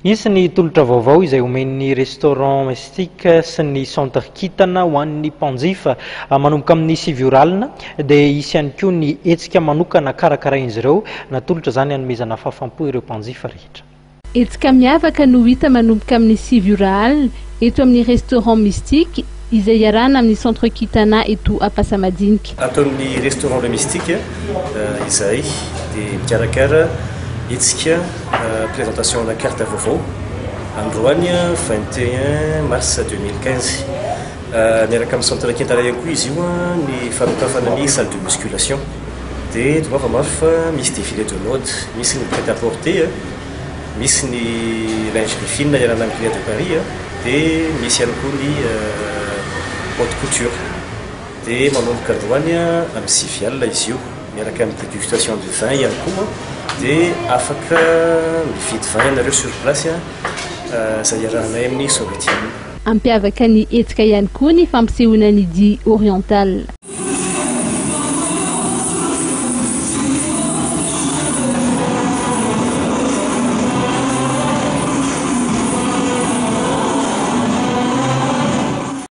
Hisy ny tolotra vaovao izay omen'ny Restaurant Mystique sy ny Centre Kintana ho an'ny mpanjifa. Manomboka amin'ny 9 ora alina dia hisy ihany koa ny hetsika manokana karakarain'izy ireo. Natolotra izany hanomezana fahafaham-po ireo mpanjifa rehetra. Hetsika miavaka no hita manomboka amin'ny 9 ora alina eto amin'ny Restaurant Mystique izay iarahana amin'ny Centre Kintana eto Ampasamadinika. Ato amin'ny Restaurant Le Mystique izahay dia mikarakara hetsika présentation na carte vaovao androany 21 mars 2015, miaraka amin'ny Centre Kintana ihany koa izy io ny fanokafana ny salle de musculation. Dia tongava maro fa misy défilé de mode, misy ny prêt à porter, misy ny lingerie fine iarahana amin'ny Claire de Paris, dia misy ihany koa ny haute couture. Dia manomboka androany amin'ny 9 alina izy io, miaraka amin'ny dégustation de vin ihany koa. Dia afaka mividy vin ianareo sur place izay iarahanay amin'ny Sobetiana. Ampiavaka ny hetsika ihany koa ny fampisehoana ny dihy oriental.